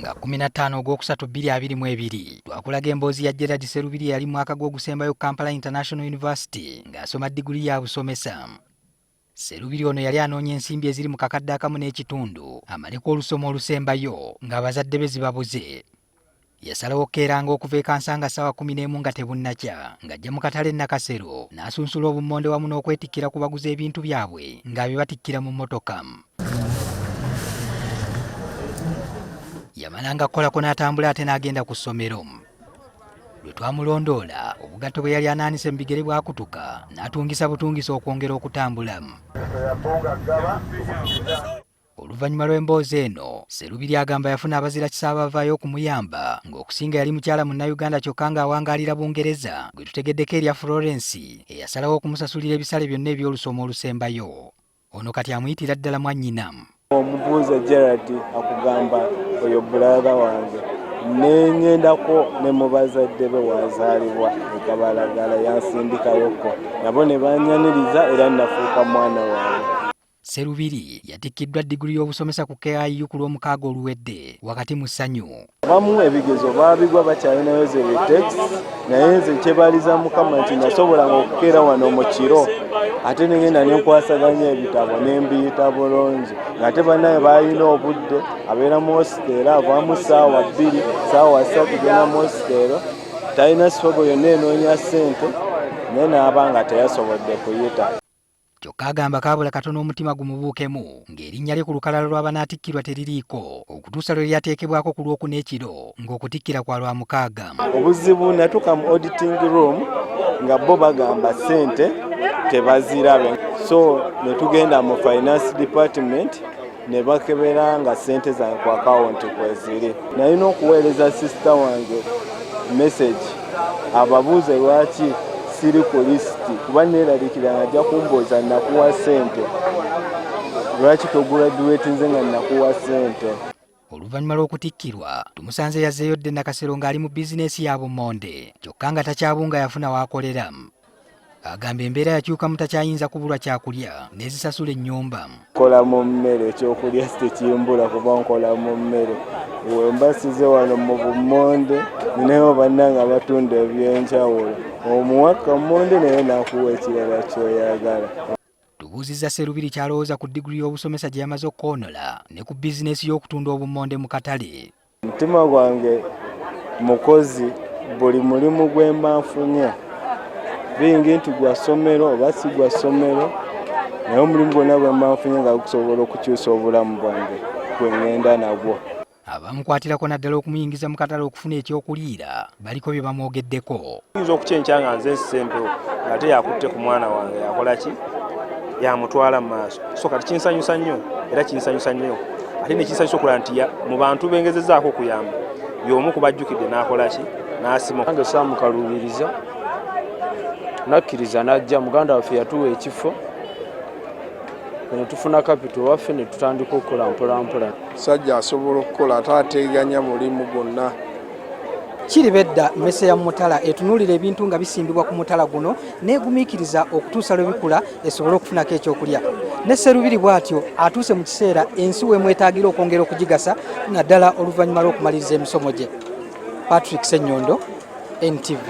Nga 15 Ogwokusatu 2022 twakulaga emboozi ya Gerald Sserubiri eyali mu mwaka gwe ogusembayo ku Kampala International University ng'asoma diguli ya busomesa. Sserubiri ono yali anoonya ensimbi eziri mu kakadde akamu n'ekitundu amaleko olusoma olusembayo ng'abazadde be zibabuze. Yasalawo okukeeranga okuva e Kansanga ssaawa 11 nga tebunnakya ng'ajja mu katale e Nakasero n'asunsula obummonde wamu n'okwetikkira ku baguzi ebintu byabwe ng'abibatikkira mu mmotoka. Yamalanga kukolako n'atambula ate n'agenda ku ssomero. Lwe twamulondoola obugatto bwe yali anaanise mu bigere bwakutuka n'atungisa butungisa okwongera okutambula. Oluvannyuma lw'emboozi eno, Sserubiri agamba yafuna abazirakisa abavaayo okumuyamba ng'okusinga yali mukyala Munnayuganda kyokka ng'awangaalira Bungereza gwe tutegeddeko erya Florence eyasalawo okumusasulira ebisale byonna eby'olusoma olusembayo. Ono kati amuyitira ddala mwannyina. Omubuuza Gerald akugamba oyo brother wange nengendako ne mu bazadde be wazaalibwa e Kabalagala yansindikayoko nabo ne banyaniriza era nafuuka mwana waabwe. Sserubiri yatikkiddwa diguli y'obusomesa ku KIU ku Lwomukaaga oluwedde wakati mu ssanyu. Abamu ebigezo baabigwa bakyalinayo ze retakes, naye nze nkyebaliza Mukama nti nasobolanga okukeera wano mu kiro ate nengenda nenkwasaganya ebitabo nembiyita bulungi, ng'ate bannaye balina obudde, abeera mu hositeero avaamu ssaawa 2 ssaawa 3 genda mu hositeero, talina sifogo yonna enoonya ssente, naye n'aba nga teyasobodde kuyita. Kyokka agamba kaabula katono omutima gumubuukemu ng'erinnya lye ku lukalala lw'abanaatikkirwa teririiko okutuusa lwe lyateekebwako ku Lwokuna ekiro ng'okutikkira kwa Lwamukaaga. Obuzibu natuuka mu auditing room nga bo bagamba ssente tebazirabe, so ne tugenda mu finance department ne bakebera nga ssente zange ku akawunti kweziri. Nalina okuweereza sisita wange message ababuuze lwaki siri ku lisiti, kuba neeraliikirira nga ajja kumbuuza nakuwa ssente, lwaki toguraduwetinze nga nakuwa ssente. Oluvannyuma lw'okutikkirwa tumusanze yazzeeyo dda e Nakasero ng'ali mu bizinensi ya bummonde kyokka nga takyabunga yafuna w'akolera. Agamba embeera yakyukamu takyayinza kubulwa kyakulya n'ezisasula ennyumba. Nkola mu mmere, ekyokulya tekimbula kuba nkola mu mmere. Wemba size wano mu bummonde ninayo bannange abatunda ebyenjawulo, omuwa kammonde naye n'akuwa ekirala ky'oyagala. Tubuuzizza Sserubiri ky'alowooza ku diguli y'obusomesa gye yamaze okukoonola ne ku bizinensi y'okutunda obummonde mu katale. Omutima gwange mukozi, buli mulimu gwe mba nfunye bingi nti gwa ssomero oba si gwa ssomero, naye omulimu gwonna gwe mba nfunye nga gusobola okukyusa obulamu bwange gwe ŋŋenda nagwo. Abamukwatirako naddala okumuyingiza mu katale okufuna ekyokuliira baliko bye bamwogeddeko. Oyinza okukyenkya nga nze nsise empewo ng'ate yakutte ku mwana wange yakola ki yamutwala mu maaso. So kati kinsanyusa nnyo era kinsanyusa nnyo ate nekinsanyusa okulaba nti mu bantu bengezezaako okuyamba y'omu ku bajjukidde n'akola ki n'asima. Nange saamukaluubiriza nakkiriza n'ajja, muganda waffe yatuwa ekifo ne tufuna kapito waffe ne tutandika okukola mpola mpola. Musajja asobola okukola ate ateeganya mulimu gwonna. Kiriba edda mmese ya mutala etunuulira ebintu nga bisimbibwa ku mutala guno n'egumiikiriza okutuusa lwe bikula esobole okufunako ekyokulya. Ne Sserubiri bw'atyo atuuse mu kiseera ensi w'emwetaagira okwongera okugigasa naddala oluvannyuma lw'okumaliriza emisomo gye. Patrick Ssenyondo, NTV.